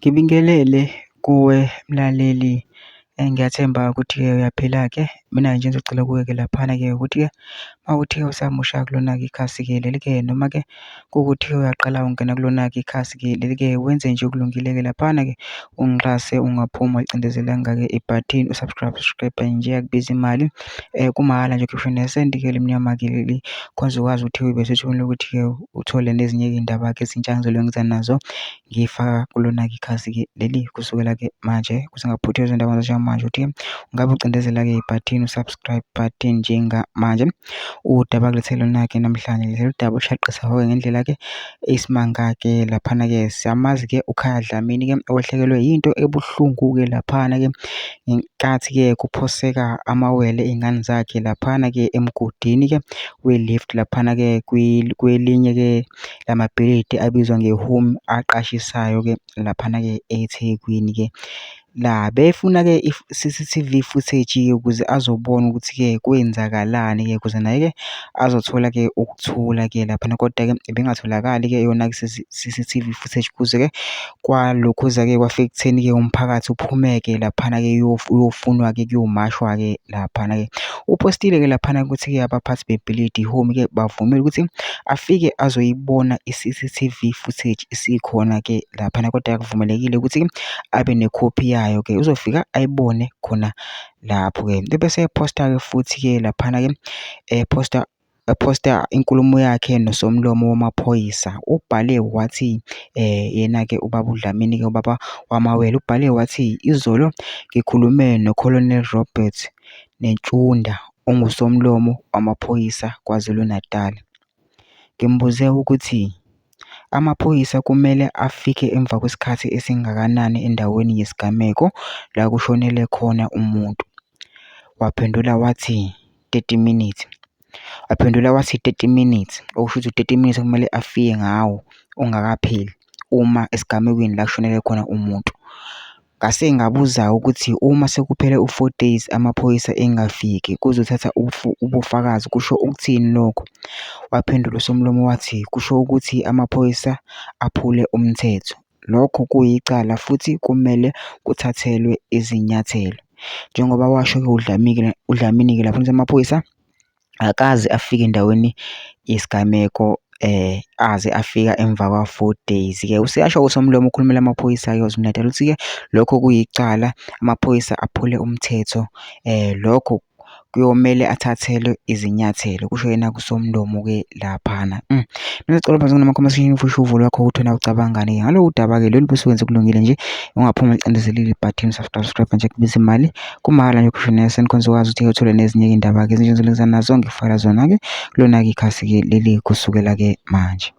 Ngibingelele kuwe mlaleli, ngiyathemba ukuthi-ke uyaphila-ke. Mina nje engizocela kuwe-ke laphana-ke ukuthi-ke uma kuwukuthi-ke usamusha kulona-ke ikhasi-ke leli-ke noma-ke kuwukuthi uyaqala ungena kulona-ke ikhasi-ke leli-ke, wenze nje okulungile-ke laphana-ke ungixhase ungaphumi ungayicindezelanga-ke ibhathini u-subscribe, subscribe nje akubizi imali. Kumahhala nje awukhiphi nesenti-ke elimnyama-ke leli, khona uzokwazi ukuthi ube sethubeni lokuthi-ke uthole nezinye-ke iy'ndaba-ke ezintsha engizobe ngiza nazo ngiy'faka kulona-ke ikhasi-ke leli kusukela-ke manje kuze kungaphuthelwa izindaba njengamanje ukuthi-ke ungabe ucindezela-ke ibhathini u-subscribe button njengamanje. Udaba kulethele lona-ke namhlanje lolu daba olushaqisa-ke ngendlela-ke eyisimanga-ke laphana-ke siyamazi-ke uKhaya Dlamini-ke owehlekelwe yinto ebuhlungu-ke laphana-ke ngenkathi-ke kuphoseka amawele iy'ngane zakhe laphana-ke emgodini-ke we-lift laphana-ke kwelinye-ke lamabhilidi abizwa nge-Home aqashisayo-ke laphana-ke eThekwini-ke. La befuna-ke i-C_C_T_V footage-ke ukuze azobona ukuthi-ke kwenzakalani-ke ukuze naye-ke azothola-ke ukuthula-ke laphana, kodwa-ke ibingatholakali-ke yona C_C_T_V footage kuze-ke kwalokhuza-ke kwafika ekutheni-ke umphakathi uphume-ke laphana-ke uyofunwa-ke kuyomashwa-ke laphana-ke. Uphostile-ke laphana ukuthi-ke abaphathi bebhilidi i-home-ke bavumile ukuthi afike azoyibona i-C_C_T_V footage isikhona-ke laphana, kodwa akuvumelekile ukuthi abe nekhophi yayo-ke uzofika ayibone khona lapho-ke. Bese ephosta-ke futhi-ke laphana-ke ephosta ephosta inkulumo yakhe nosomlomo wamaphoyisa. Ubhale wathi yena-ke ubaba uDlamini-ke ubaba wamawele ubhale wathi, izolo ngikhulume no-Colonel Robert Netshiunda ongusomlomo wamaphoyisa KwaZulu-Natal. Ngimbuze ukuthi amaphoyisa kumele afike emva kwesikhathi esingakanani endaweni yesigameko la kushonele khona umuntu. Waphendula wathi 30 minutes. Waphendula wathi 30 minutes, okusho ukuthi 30 minutes kumele afike ngawo ungakapheli uma esigamekweni la kushonele khona umuntu. Ngase ngabuza ukuthi uma sekuphele u-four days amaphoyisa engafiki kuzothatha ubufakazi kusho ukuthini lokho? Waphendula usomlomo wathi kusho ukuthi amaphoyisa aphule umthetho. Lokho kuyicala futhi kumele kuthathelwe izinyathelo. Njengoba washo-ke uDlamini, uDlamini-ke lapho ukuthi amaphoyisa akaze afike endaweni yesigameko aze afika emva kwa-four days-ke. Useyasho usomlomo ukhulumela amaphoyisa-ke KwaZulu-Natal ukuthi-ke lokho kuyicala, amaphoyisa aphule umthetho lokho kuyomele athathelwe izinyathelo, kusho yena kusomlomo-ke laphana. Mina ngicela phansi kuma-comment section ufishe uvo lwakho ukuthi wena ucabangani ngalolu daba-ke lolu bese wenze kulungile nje ungaphumi ucindezelile ibhathini subscribe subscribe nje kubiza imali kumahhala nje kusho nesenti khona uzokwazi ukuthi uthole nezinye iy'ndaba-ke ezintsha nazo ngikufakela zona-ke kulona-ke ikhasi-ke leli kusukela-ke manje.